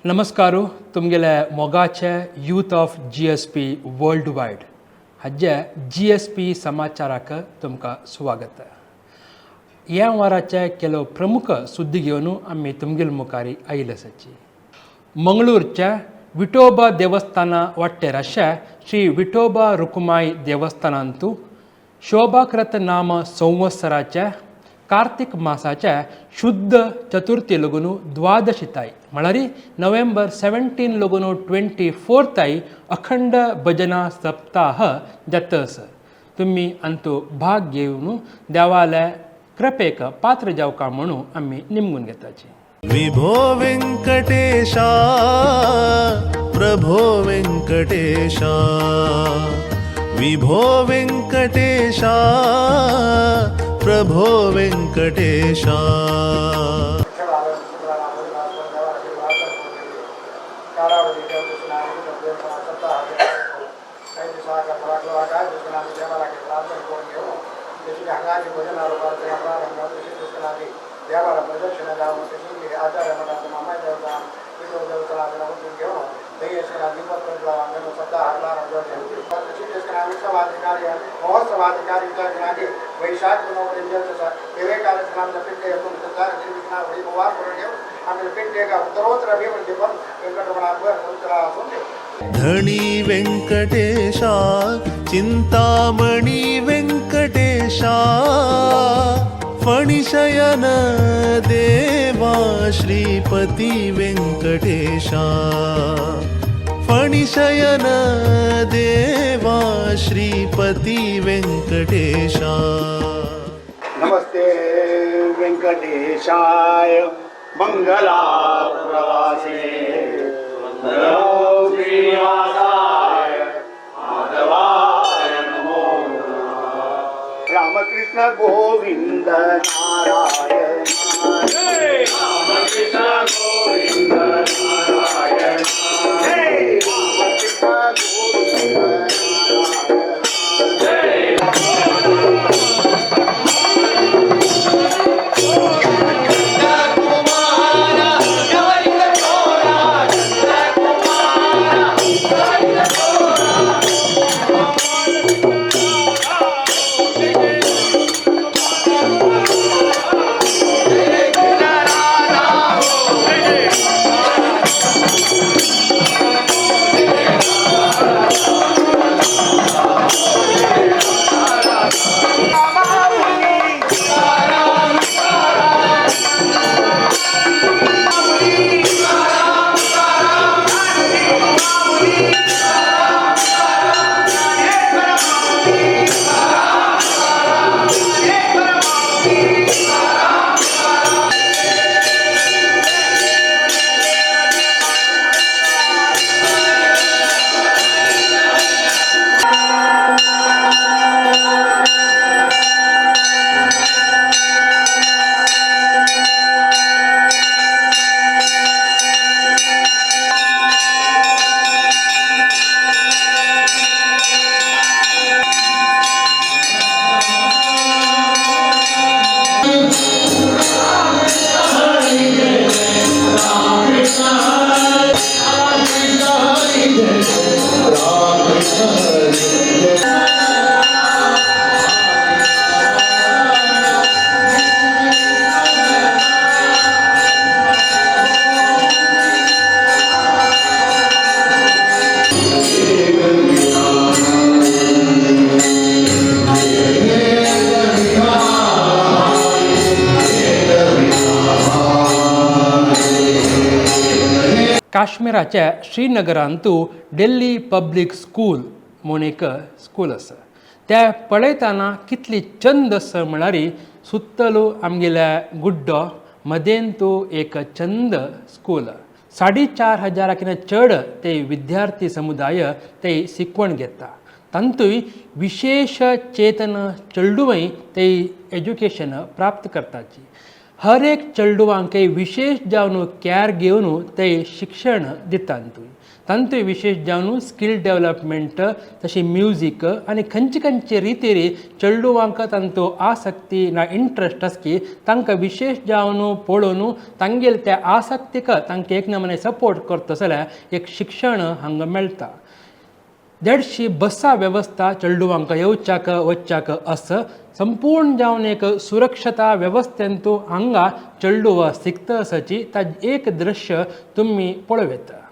नमस्कार तुमगेले मोगाचे youth of GSP world wide हाजे जीएसपी समाचाराक तुमकां स्वागत. ह्या वाराचे ಕೆಲವು प्रमुख सुद्दी घेवन आमी तुमगेले मुखार आयिल्ले आसाची. मंगळूरच्या विठोबा देवस्थाना वाटेर आशा श्री विठोबा रुकुमाई देवस्थानांतू शोभाकृत नाम संवत्सराच्या कार्तिक मासाच्या शुद्ध चतुर्थी लगून द्वादशी ताई म्हळ्यार नोव्हेंबर 17 लगून 24 ताई अखंड भजना सप्ताह जाता आसा. तुमी अंतू भाग घेवन देवाल्या कृपेक पात्र जावका म्हणून आमी निमगून घेताची. विभो वेङ्कटेशा, प्रभो वेङ्कटेशा, विभो वेङ्कटेशा, प्रभो वेङ्कटेशा. धणी वेङ्कटेशा, चिन्तामणि वेङ्कटेशा, फणिशयन देवा, श्रीपति वेङ्कटेशा, फणिशयन देवा, श्रीपति वेङ्कटेशा. नमस्ते वेंकटेशाय, मंगलाप्रवासे, नमो श्रीनिवासाय, माधवाय नमो नमः. रामकृष्ण गोविंद नारायण, रामकृष्ण गोविंद नारायण, रामकृष्ण गोविंद नारायण. काश्मीराच्या श्रीनगरांतू दिल्ली पब्लीक स्कूल म्हूण एक स्कूल आसा. त्या पळयतना कितली चंद आसा म्हळ्यार सुत्तलो आमगेल्या गुड्डो मदेन तूं एक चंद स्कूल. 4500 कितें चड ते विद्यार्थी समुदाय ते शिकवण घेता. तांतूय विशेश चेतन चेडूंय ते एज्युकेशन प्राप्त करताची. हर एक चेडवांक विशेष जावन कॅर घेवन ते शिक्षण दितात. तांतूय विशेश जावन स्कील डेवलपमेंट तशें म्युजीक आनी खंयचे खंयचे रितीर चेडवांक तांचो आसक्ती ना इंट्रस्ट आसकी तांकां विशेश जावन पळोवन तांगेले त्या आसक्तीक तांकां एक नमुने सपोर्ट करता जाल्यार एक शिक्षण हांगा मेळटा. देडशी बसां वेवस्था चेडवांक येवच्याक वचच्याक आसा. संपूर्ण जावन एक सुरक्षता वेवस्थेंतू हांगा चेडवां शिकता आसाची ताजें एक दृश्य तुमी पळोवं.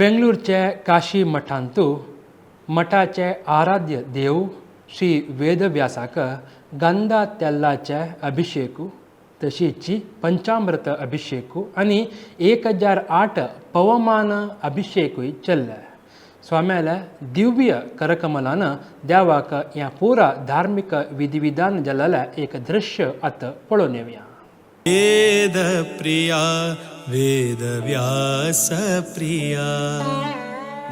बेंगळूरचे काशी मठांतू मठाचे आराध्य देव श्री वेदव्यासाक गंधा तेलाचे अभिषेक तशीच पंचामृत अभिषेक आनी 1008 पवमान अभिषेकूय चल्ले. स्वाम्याल्या दिव्य करकमलान देवाक ह्या पुरा धार्मिक विधिविधान जाल्लें एक दृश्य आतां पळोवन येवया. वेद प्रिया वेदव्यास प्रिया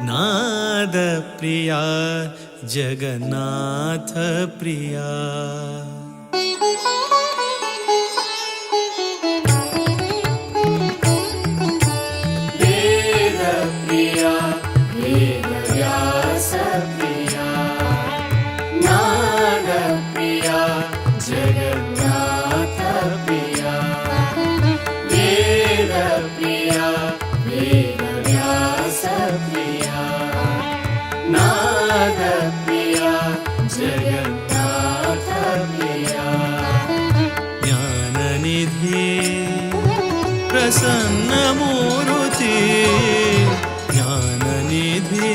नाद प्रिया जगन्नाथ प्रिया. वेद प्रिया वेदव्यास प्रिया नाद प्रिया जगन्नाथ प्रिया. वेद प्रिया वेदव्यास प्रिया नाद प्रिया जगन्नाथ प्रिया. ज्ञाननिधि प्रसन्न मूर्ति ज्ञाननिधि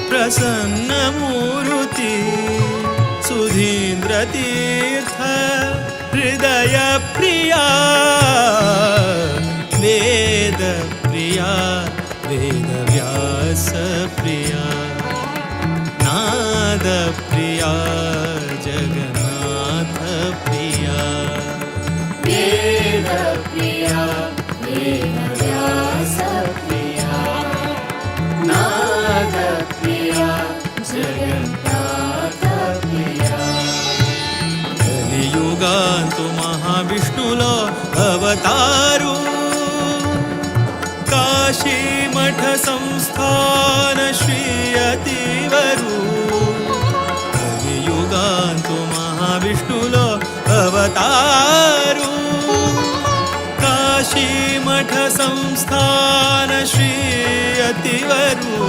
प्रसन्न मूर्ति सुधीन्द्र तीर्थ हृदय प्रिया प्रिया वेदव्यास प्रिया नाद प्रिया जगन्नाथ प्रिया वेद प्रिया वेदव्यास प्रिया नाद प्रिया जगन्नाथ प्रिया कलियुगांतु महाविष्णुलो अवतारू काशी मठ संस्थान श्री अतिवरू कलियुगांतु महाविष्णुलो अवतारू काशी मठ संस्थान श्री अतिवरू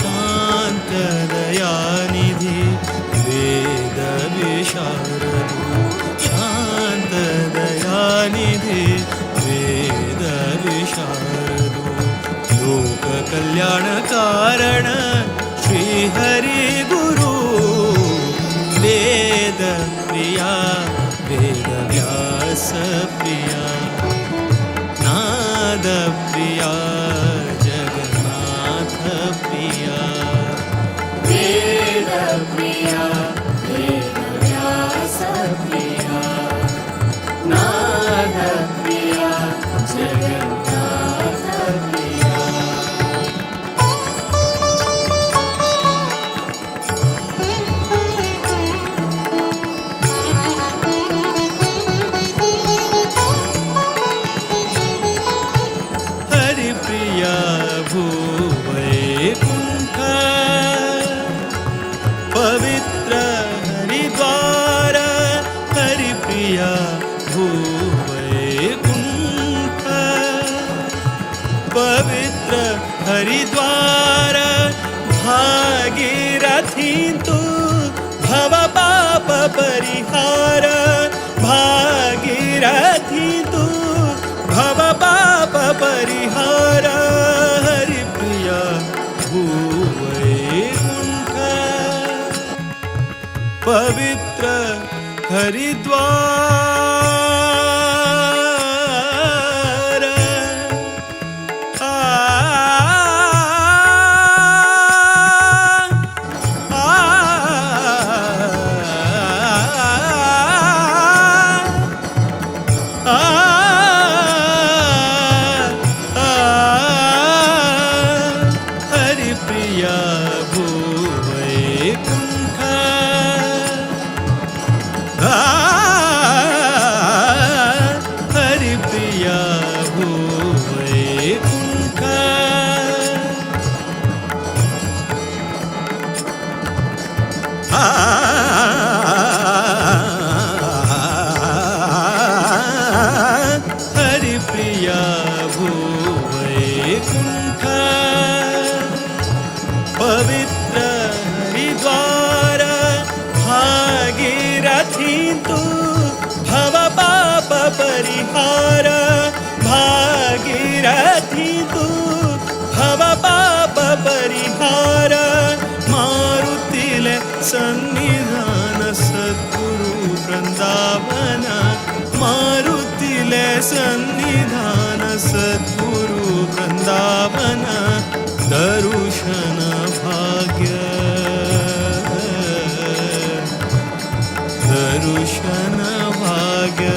शांत दयानिधि वेद विशारदु शांत दयानिधि वेद विशारदु लोक कल्याण कारण श्री हरि गुरु वेद प्रिया वेद व्यास प्रिया नाद प्रिया जगन्नाथ प्रिया वेद प्रिया वेदव्यास प्रिया नाद प्रिया जगन्नाथ प्रिया हरिप्रिया भूवैकुण्ठ पवित्र हरिद्वार हरिप्रिया भूवैकुण्ठ पवित्र हरिद्वार भागीरथी तु भव पाप परिहार भागीरथी तु भव पाप परिहार हरिप्रिया भूवैकुण्ठ पवित्र हरिद्वार आ आ आ हरिप्रिया भूवैकुण्ठ हरिप्रिया भूवैकुण्ठ हरिप्रिया भूवैकुण्ठ पवित्र हरिद्वार भागीरथी तु भव पाप परिहार भागीरथी तु भव पाप परिहार मारुतिले सन्निधान सद्गुरु वृंदावन मारुतिले सन्निधान सद्गुरु वृंदावन दर्शन भाग्य दर्शन भाग्य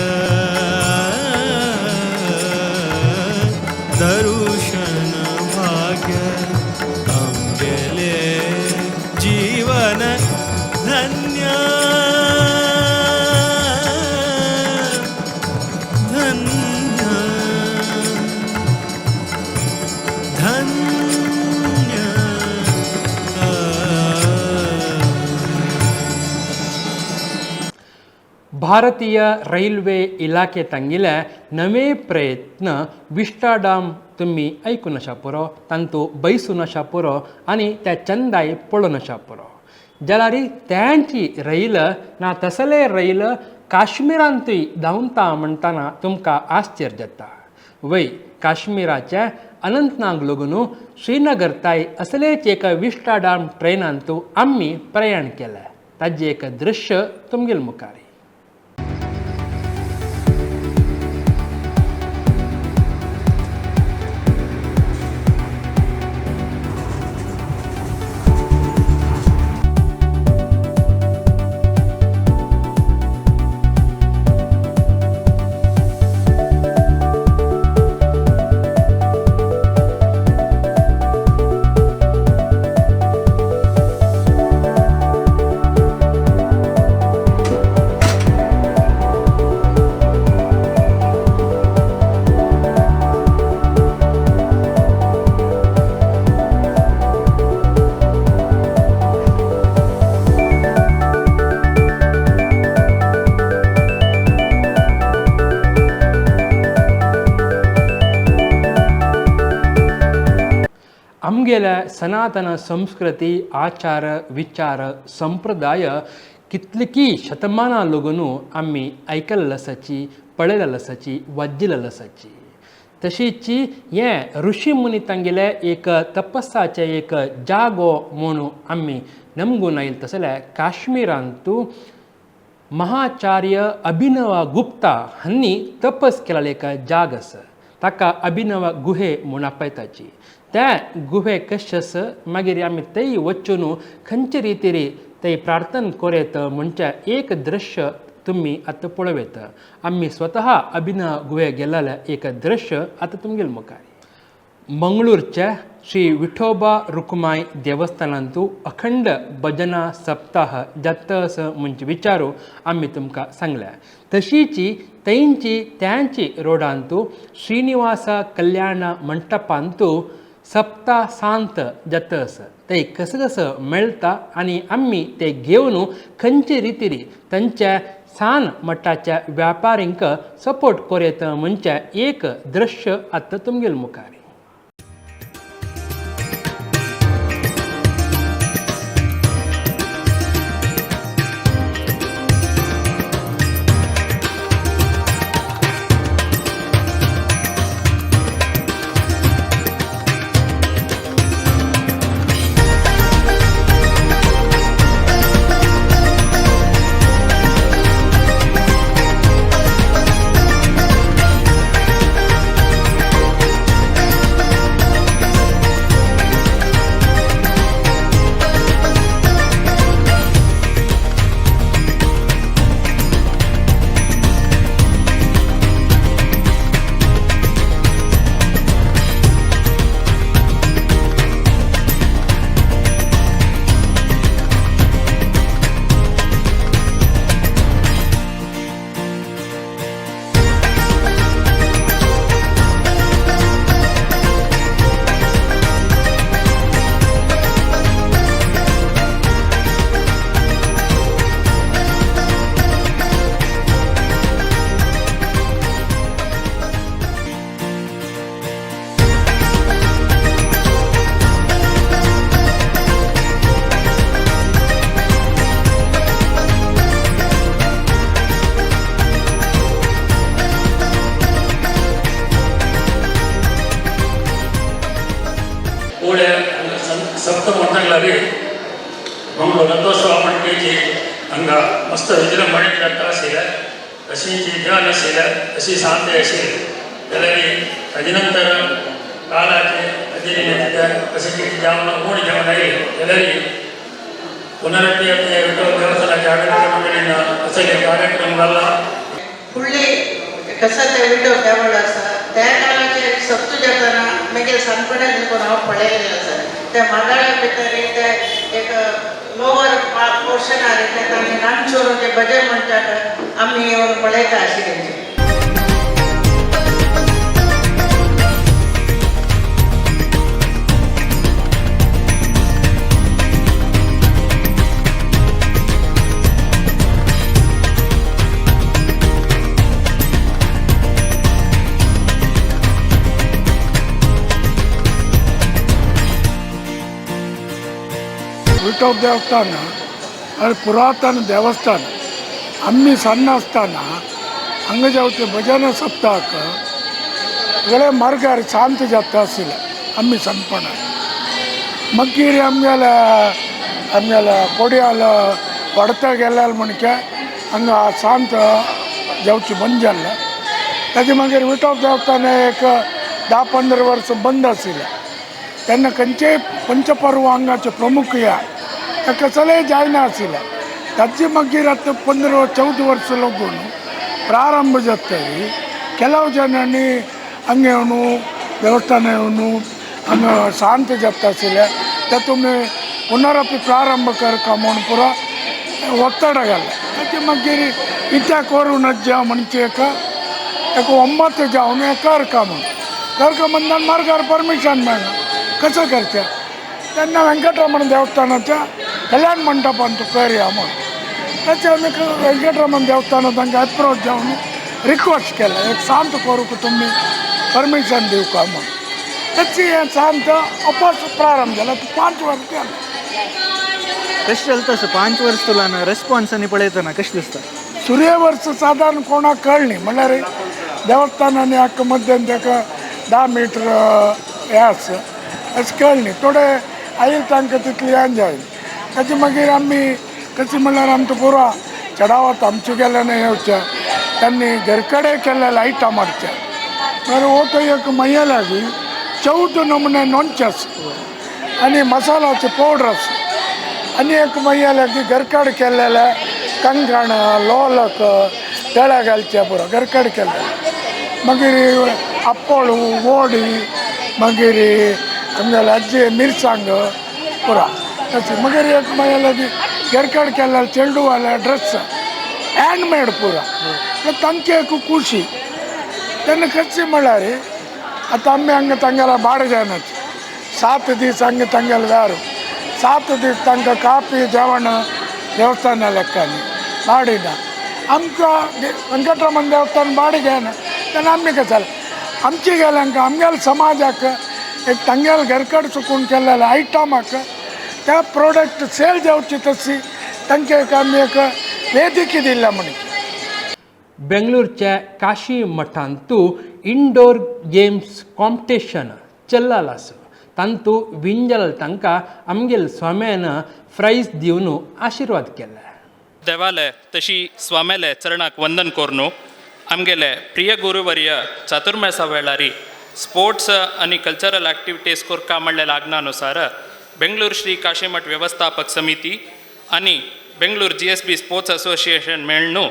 दर्शन भाग्य आमगेले जीवन धन्य धन्य धन्य भारतीय रैल्वे इलाखे तांगेले नवे प्रयत्न विस्टा डाम तुमी आयकून आसा पुरो, तांतू बैसून आसा पुरो आनी त्या चंदाय पळोवन आसा पुरो. जाल्यार त्यांची रैल ना तसले रैल काश्मीरांतूय धांवता म्हणटना तुमकां आश्चर्य जाता. वय काश्मीराचे अनंतनाग लागून श्रीनगर ताय असलेच एक विस्टा डाम ट्रेनांतू आमी प्रयाण केलें. ताजें एक दृश्य तुमगेल मुखार. आमगेल्या सनातन संस्कृती आचार विचार संप्रदाय कितलीकी शतमानां लागून आमी आयकल्लें आसाची, पळयलें आसाची, वाजिल्लें आसाची. तशीच हें ऋषी मुनी तांगेले एक तपस्साचें एक जागो म्हणून आमी नमगून आयले. तसले काश्मीरांतू महाचार्य अभिनव गुप्ता हांणी तपस केलेलो एक जाग आसा, ताका अभिनव गुहे म्हूण आपयताची. त्या गुहे कशें आसा, मागीर आमी थंय वचून खंयचे रितीर थंय प्रार्थना करयत म्हणचे एक दृश्य तुमी आतां पळोवं. आमी स्वतः अभिनव गुहे गेल्लें एक दृश्य आतां तुमगेले मुखार. मंगळूरच्या श्री विठोबा रुक्माई देवस्थानांतू अखंड भजना सप्ताह जाता असो म्हणजे विचारू आमी तुमकां सांगल्या. तशीच थंयची त्यांची रोडांतू श्रीनिवास कल्याण मंटपांतू सप्ता सांत जाता आसा, ते कसं कसं मेळटा आनी आमी ते घेवन खंयचे रितीन तांच्या सान मठाच्या व्यापारींक सपोर्ट करयत म्हणजे एक दृश्य आतां तुमगेले मुखार. ಕೂಡೆ ಸಪ್ತ ಮಂಟಗಳಲ್ಲಿ ಮಂಗಳೂರು ರಥೋತ್ಸವ म्हणटेची हांगा मस्त विजृंभणे जाता आशिल्लें, अशी ध्यान आशिल्लें, अशी शांती आशिल्ली. जाल्यार ताजे नंतर काळाचे ताजे अशें कितें जावन उण जावन आयलें. जाल्यार पुनरपी विठोबा देवस्थानाच्या आಡಳಿತ मंडळीन असले कार्यक्रम घाला. फुडली कसं ते विठो देवळ आसा त्या काळाचे सप्तू जाताना मागीर सानपणान देखून हांव पळयलें आसा. त्या मांडाळ्या भितर ते एक लोवर पोर्शनार ते तांणी नामचोरून ते भजन म्हणटात, आमी येवन पळयता आशिल्ले. ವಿಠೋಬ ದೇವಸ್ಥಾನ ಅದು ಪುರಾತನ ದೇವಸ್ಥಾನ. आम्ही ಸಣ್ಣ आसतना हांगा जावचे भजन सप्ताक सगळे मार्गार शांत जाता आशिल्लें आमी सणपणान. मागीर आमगेले आमगेले कोडियाल वडता गेल्यार म्हणके हांगा शांत जावची बंद जाल्लें. ताजे मागीर विठोब देवस्थान एक 10-15 वर्सां बंद आशिल्लें. तेन्ना खंयचेय पंचपर्व हांगाचे प्रमुख ह्या ताका कसलेय जायना आशिल्लें. ताजे मागीर आतां 15-14 वर्सां लागून ಪ್ರಾರಂಭ जातली. ಕೆಲವು ಜನಾंनी हांगा येवन देवस्थान येवन हांगा शांत जाता आशिल्लें. ते तुमी पुनरपी प्रारंभ करका म्हूण पुरो ಒತ್ತಡ घालें. ताचे मागीर इत्याक करूं नज्जा म्हणचे एक एक 9 जावन हें करका म्हूण करका म्हणटान मार्गार परमिशन मेळना, कसं करचें. तेन्ना वेंकटरमण देवस्थानाच्या कल्याण मंडपांत करया म्हूण ताचे आमी वेंकटरमण देवस्थानात तांकां एप्रोच जावन रिक्वेस्ट केलें, एक शांत करूंक तुमी परमिशन दिवका म्हूण. तशी हें सांत अपोस प्रारंभ जाला 5 वर्स जालें. कशें चलता असं 5 वर्स तुला ना रेस्पॉन्स आनी पळयतना कशें दिसता? सुर्य वर्स सादारण कोणाक कळ्ळी म्हणल्यार देवस्थान आनी हाका मद्यान ताका 10 मिटर हें आसा अशें कळ्ळी. थोडे आयल तांकां तितली हें जायना. ताचे मागीर आमी कशें म्हणल्यार आमकां पुरो चडावत आमचे गेल्यान येवचें त्यांनी घरकडे केल्ले आयटम हाडचे. मागीर हो तो एक मय्यालागी 14 नमुने नोनचे आसा आनी मसालाचे पावडर आसा आनी एक मय्यालागी घरकड केल्लेले कंकण लोलक तेळ्या घालचे पुरो घरकड केल्ले. मागीर आप्पोळू वोडी मागीर आमगेले आज्जे मिरसांग पुरो तशें. मागीर एक मय्यालागी घरकड केल्ले चेंडूवाले ड्रेस हँडमेड पुरो तांची एक खुशी. तेन्ना कशें म्हळ्यार आतां आमी हांगा तांगेल्या बाडग्यानच 7 दीस हांगा तांगेले व्यार 7 दीस तांकां कापी जेवण देवस्थाना लेखांनी बाडिना. आमकां वेंकटरमण देवस्थान बाडग्यान तेन्ना आमी कशें जालें आमचे गेल्यांक आमगेल्या समाजाक एक तांगेले घरकड चुकून केल्लेल्या आयटमाक त्या प्रोडक्ट सेल जावची तशी तांकां एक आमी एक वेदिकी दिल्या म्हणून. बेंगळूरच्या काशी मठांतू इंडोर गेम्स कॉम्पिटिशन चल्लाल आसा. तांतू विंजल तांकां आमगेल स्वाम्यान प्रायज दिवन आशिर्वाद केले. देवाले तशी स्वामेले चरणाक वंदन कोरनू आमगेले प्रिय गुरुवर्य चातुर्मासा वेळारी स्पोर्ट्स आनी कल्चरल एक्टिविटीज कोरका म्हणलेल्या लागनानुसार बेंगळूर श्री काशीमठ व्यवस्थापक समिती आनी Bengaluru GSB sports association मेळ्ळू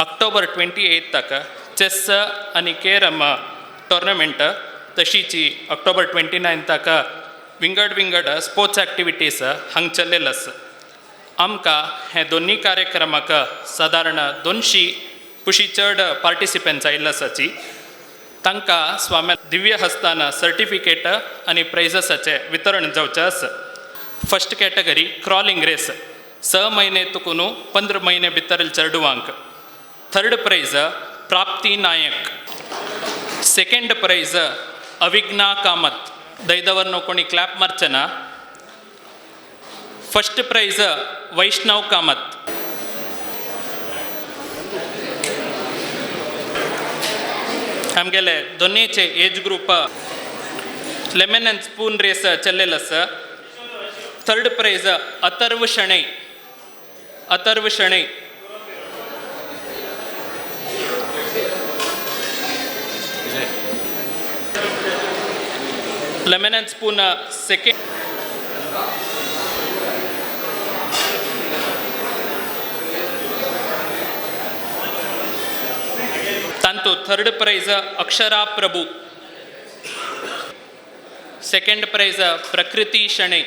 October 28 तक चेस आनी केरम टोर्नामेंट तशीची October 29 तक विंगड विंगड स्पोर्ट्स एक्टिविटीज हांग चल्लेले आसा. आमकां हे दोन्ही कार्यक्रमाक सादारण 200 कुशी चड पार्टिसिपंट्स आयिल्ले आसाची. तांकां स्वाम्या दिव्य हस्तान सर्टिफिकेट आनी प्रायजसाचें वितरण जावचें आसा. फर्स्ट कॅटेगरी क्रॉलिंग रेस 6 म्हयने तुकून 15 म्हयने भितर चेडवांक. Third prize Prapti Nayak, second prize Avigna Kamath. दैदवर कोणी क्लॅप मारचना. फर्स्ट प्रायज वैष्णव कामत. आमगेले दोन्हीचे age group lemon and spoon race चल्लेलं आसा. Third prize Atharva Shenai, Atharva Shenai. Lemon and spoon second. तांतू third prize Akshara Prabhu, second prize Prakriti Shenai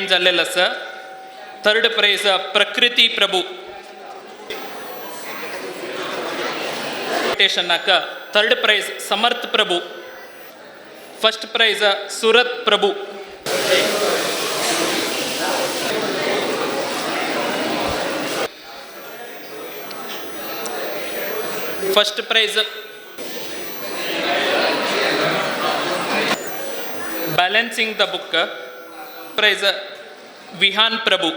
जाल्लेलं आसा. Third prize Prakriti Prabhu. कांपिटिशनाक third prize Samarth Prabhu, first prize Surat Prabhu. First prize balancing the book prize Vihan Prabhu.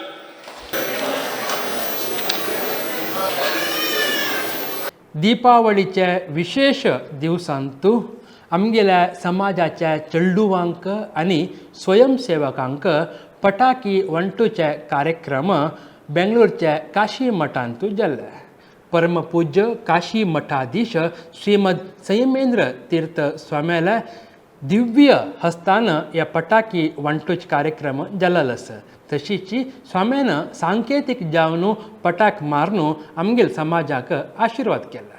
दीपावळीचे विशेष दिवसांतू आमगेल्या समाजाच्या चेडुवांक आनी स्वयंसेवकांक पटाकी वांटूचे कार्यक्रम बेंगळूरच्या काशी मठांतू जाल्ले. परमपूज्य काशी मठाधीश श्रीमद संयमेंद्र तीर्थ स्वाम्याला दिव्य हस्तान ह्या पटाकी वांटूच कार्यक्रम जाल्लो आसा. तशीच स्वाम्यान सांकेतीक जावन पटाक मारून आमगेल समाजाक आशिर्वाद केला.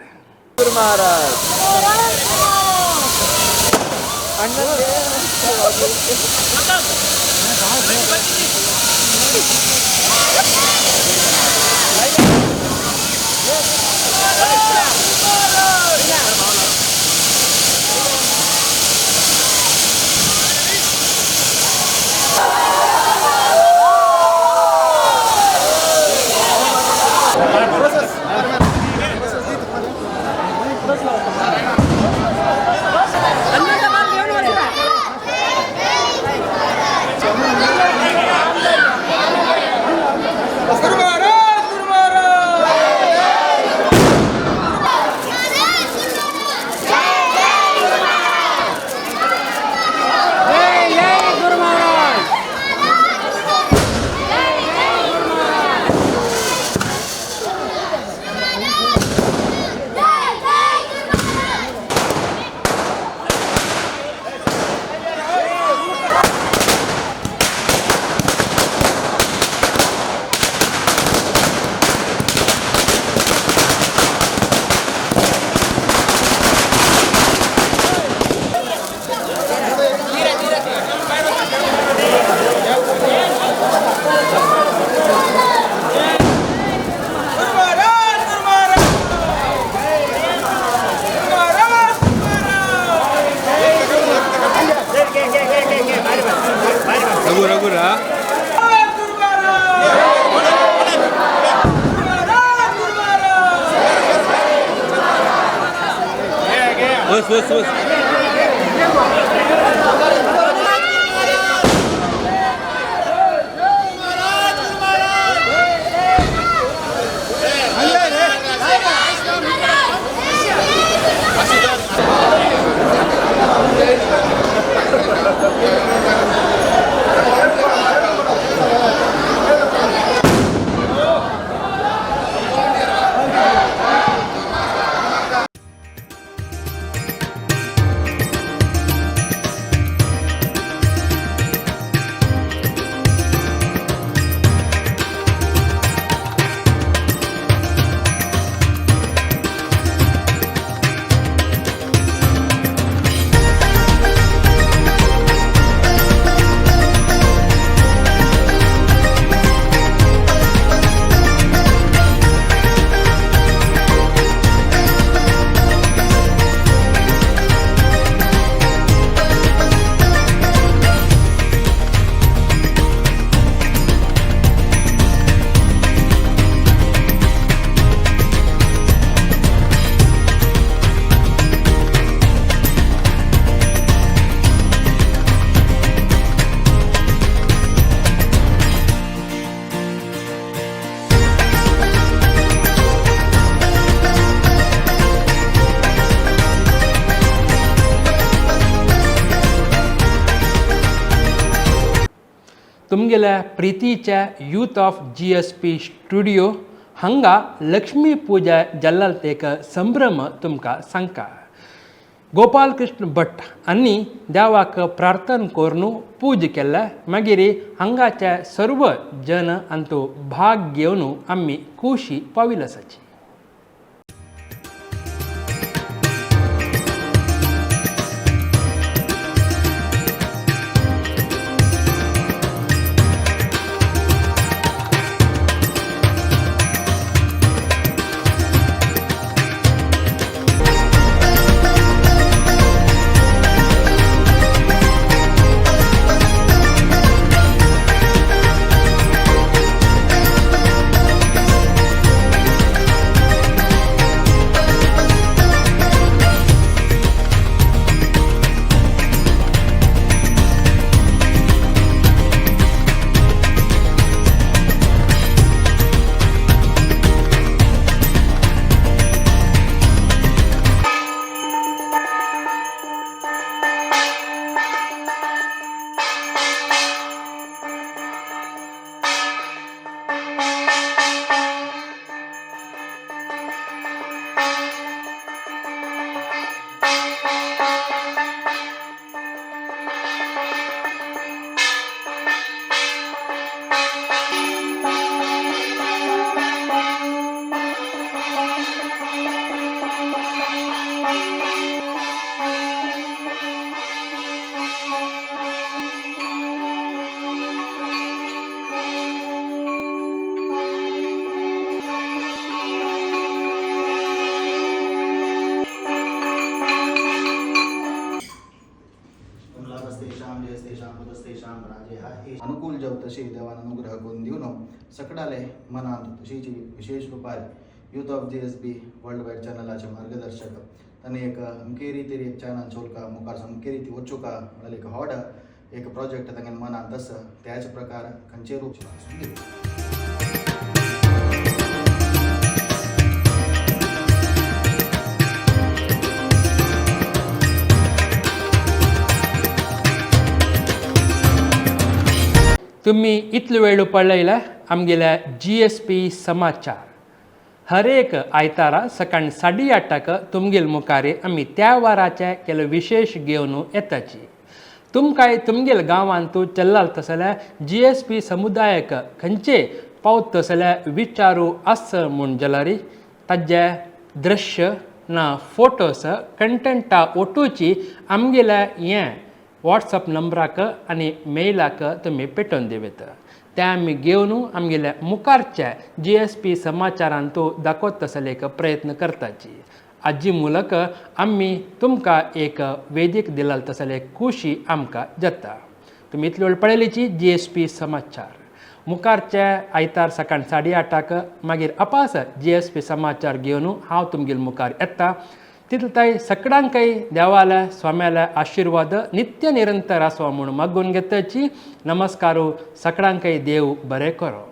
वस वस. तुमगेल्या प्रितीच्या youth of GSP studio हांगा लक्ष्मी पुजा जल्लाल एक संभ्रम तुमकां सांगता. गोपाल कृष्ण भट आनी देवाक प्रार्थना करून पूज केल्ले मागीर हांगाचे सर्व जन अंतू भाग घेवन आमी खुशी पाविल आसाची. अनुकूल जव तशी देवान अनुग्रह करून दिवन सकडाले मनांत तशीची विशेष रुपार youth of GSP world wide चॅनलाचे मार्गदर्शक तांणी एक अमके रितीर एक चॅनल चोलका मुखार सामके रिती वचुका म्हळ्यार एक हॉड एक प्रोजेक्ट तांगे मनांत आसा त्याच प्रकार खंयचे रूप तुम्ही इतलो वेळ पळयला आमगेल्या GSP समाचार हर एक आयतारा सकाळी 8:30 तुमगेल मुखार आमी त्या वाराचे केलो विशेष घेवन येताची. तुमकां तुमगेल गांवांत चल्लाल तसल्या GSP समुदायक खंयचे पावत तसल्या विचारू आस म्हूण जाल्यार ताजे दृश्य ना फोटोस कंटेंटा ओटूची आमगेल्या हें वॉट्सअप नंबराक आनी मेलाक तुमी पेटोवन दिवयता. ते आमी घेवन आमगेल्या मुखारच्या GSP समाचारांत दाखोवता तसले एक प्रयत्न करताची. आजी मुलक आमी तुमकां एक वेदीक दिलाल तसले खुशी आमकां जाता. तुमी इतले वेळ पळयलीची GSP समाचार मुखारच्या आयतार सकाळी 8:30 मागीर अपास GSP समाचार घेवन हांव तुमगेल मुखार येता. तितले सकडांकय देवाले स्वाम्याले आशिर्वाद नित्य निरंतर आसो म्हूण मागून घेतची. नमस्कारू. सकडांकय देव बरें करो.